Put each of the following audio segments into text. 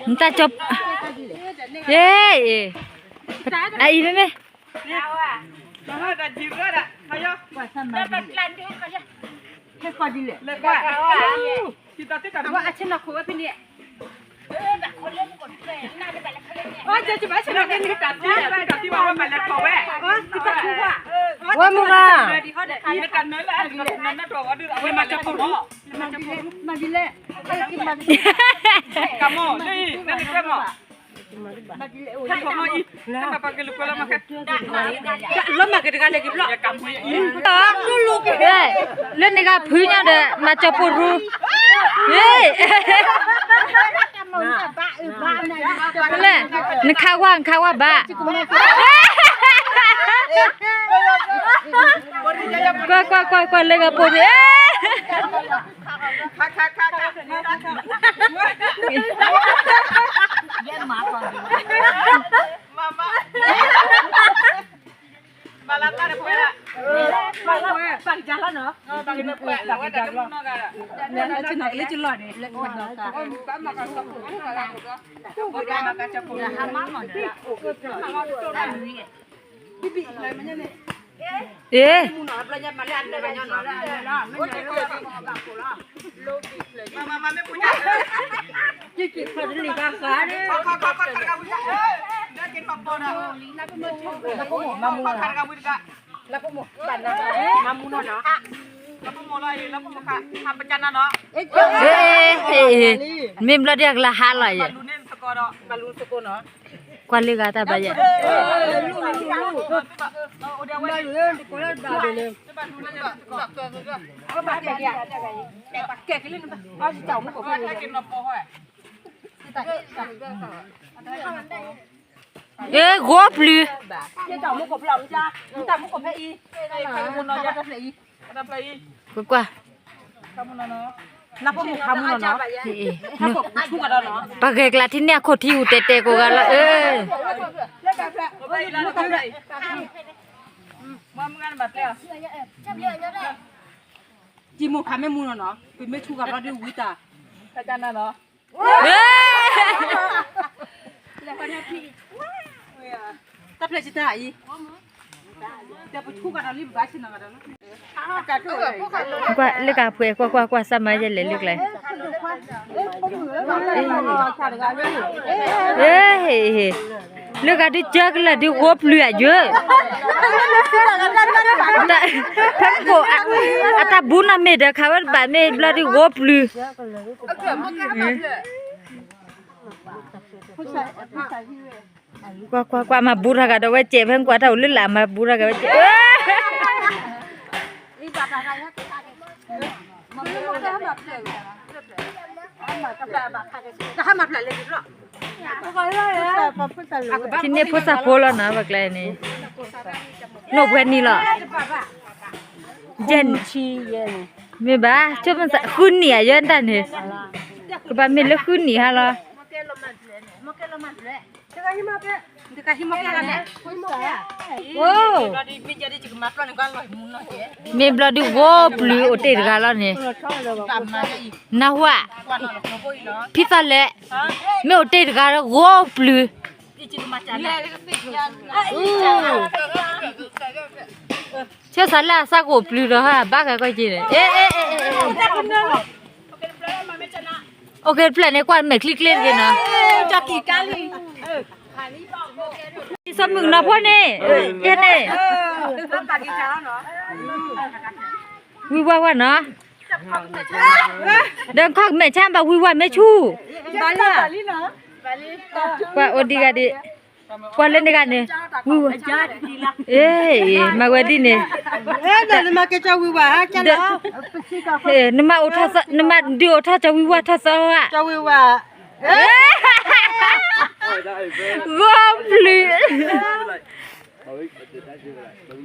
နတၢ်ကၠီ, ယ့, အအံၤမ့မ့ၢ်, ဝဲမုၢ်ဂၤ, လၢန့ၣ်ဂၤဖုညါဒီး မၤကၠီပိာ်ရူ, လၢ, နခးဝါ နခးဝါဘၣ်, ကွၢ်ကွၢ်ကွၢ်ကွၢ် လၢဂၤပိာ်ရူ, အ့, မ့ၢ်ဘျီဒ်အကလၤဟါလီၤယဲ, ကွၢ်လၢဂၤတၢ်ဘၣ်ယဲ, အ့ ဂီၤပျုၤ, ကွၢ်ကွၢ်, ပှၤဂဲၤကျါထံၣ်န့ၢ်အခိၣ်ထံဟူးတဲာ်တဲာ်ကိးဂၤလီၤ, အ့ ကံမိၢ်ခါမ့ၢ်မူနီၤနီၤ, ပမ့ၢ်ဆူဂၤဘျီဒ်ဝံတၢ်, တၢ်ဖျဲၣ်ဆံတၢ်အံၤ, တၢ်ပဆူဂၤဒီးလံဘၣ်ဆ့နီၤဂၤဒီးလီၤ, ကွၢ်လၢကၤဖှဲး ကွၢ်ကွၢ်ကွၢ် စၢ်မၤယဲလဲၣ်လၢကျဲ, လၢဂၤဒုး ကၢကလၢာ်ဒုး ဂီၤပျုၤအယၢ, ဖဲကိး အတၢ်ဘူးနီၢ်မ့ၢ်ဒီး ခးဝဲတဘၣ်မ့ၢ်ဘျီဒုး ဂီၤပျုၤ, ကွၢ်ကွၢ်ကွၢ် မၤဘူးထီၣ်ဂၤဒီးဝဲစဲး ဖဲကွၢ်တၢ်အိၣ်လၢလာ် မၤဘူးထီၣ်ဂၤဝဲစဲး, ထံၣ်န့ၢ်ဖိသၣ်ဖိလီၤနီၤ ပကျဲန့ၣ်, နိၣ်ပှဲၤနံၣ်လီၤ, ယဲၢ်နံၣ်, မ့ၢ်ဘၣ် ဆိကမိၣ်ဃုနံၣ်အယဲၢ်တၢ်န့ၣ်, ကဘၣ်မ့ၢ်လၢဃုနံၣ်ဟါလီၤ, မ့ၢ်ဘျီဒုး ဂီၤပျုၤအိၣ်တ့ၢ်တဂၤလီၤန့ၣ်, နၢ်ဟူဧါ, ဖံသီလဲၣ်, မ့ၢ်အိၣ်တ့ၢ်တဂၤလၢဂီၤပျုၤ, ဆၢသးလၢအစၢ်ကအိၣ်ပျုၤဒီး ဘၣ်ဂၤကီၢ်က့ၤန့ၣ်, အိၣ်က့ၤတဖျၢၣ်န့ၣ် ကွၢ်မဲာ်ချံကျ့တဂ့ၤနီၤ, စီၤမုၣ်ကနီၤဖိန့ၣ်, ယဲန့ၣ်, ဝံၤဝါဝါနီၤ, ဒီးခီၣ်မဲာ်ဆါဘၣ်ဝံၤဝါမ့ၢ်ဆူၣ်, ကွၢ်အိၣ်ဒံးဂၤဒံး, ကွၢ်လၢန့ၣ်ဂၤန့ၣ်, ဝံၤဝါ, အ့, မၤဝဲဒ်န့ၣ်, နမၤအိၣ်ထီၣ်, နမၤဒုးအိၣ်ထီၣ်ကၠီဝံၤဝါထီၣ်သီဧ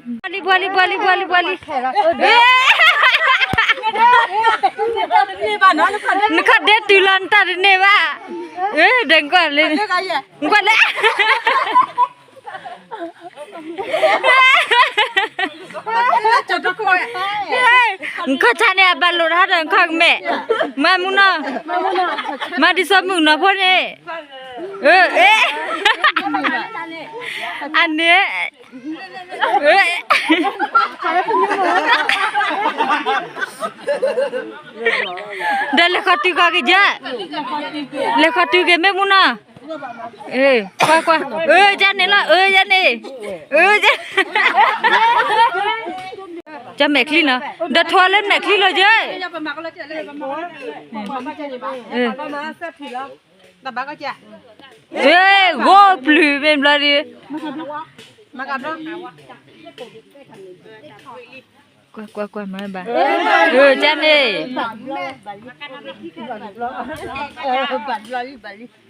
ါ, ဂီၤပျုၤ ဘှီလံ ဘှီလံ ဘှီလံ ဘှီလံ ဘှီလံ ဘှီလံ, နခီၣ်ဒ့တုၤလီၤနတၢ်တန့ၢ်ဘၣ်, ဒီးကွၢ်လၢ, ကွၢ်လၢ, ခီၣ်ဆါန့ၣ် အဘၣ်လိာ်တၢ်ဒီးခီၣ်ကမဲာ်, မၤမုၢ်နီၤ, မၤဒ်သိးမုၣ်ကနီၤဖိန့ၣ်, အၢ အန့ၣ် ဒီးလဲၤခီတုၤကီက့ၤယဲ, လဲၤခီတုၤက့ၤမ့ၢ်မုၢ်နီၤ, ကွၢ်ကွၢ်, အၢ ယဲန့ၣ်လီၤ, အၢ ယဲန့ၣ်, အၢ ယဲ, ယမဲာ်ချံနီၤ, ဒီးထွဲလၢမဲာ်ချံလီၤယဲ, ဂီၤပျုၤမ့ၢ်ဘျီဒီး, ကွၢ်ကွၢ်ကွၢ်မၤဘၣ်, အၢ ယဲန့ၣ်, ဘၣ်လံဘၣ်လံ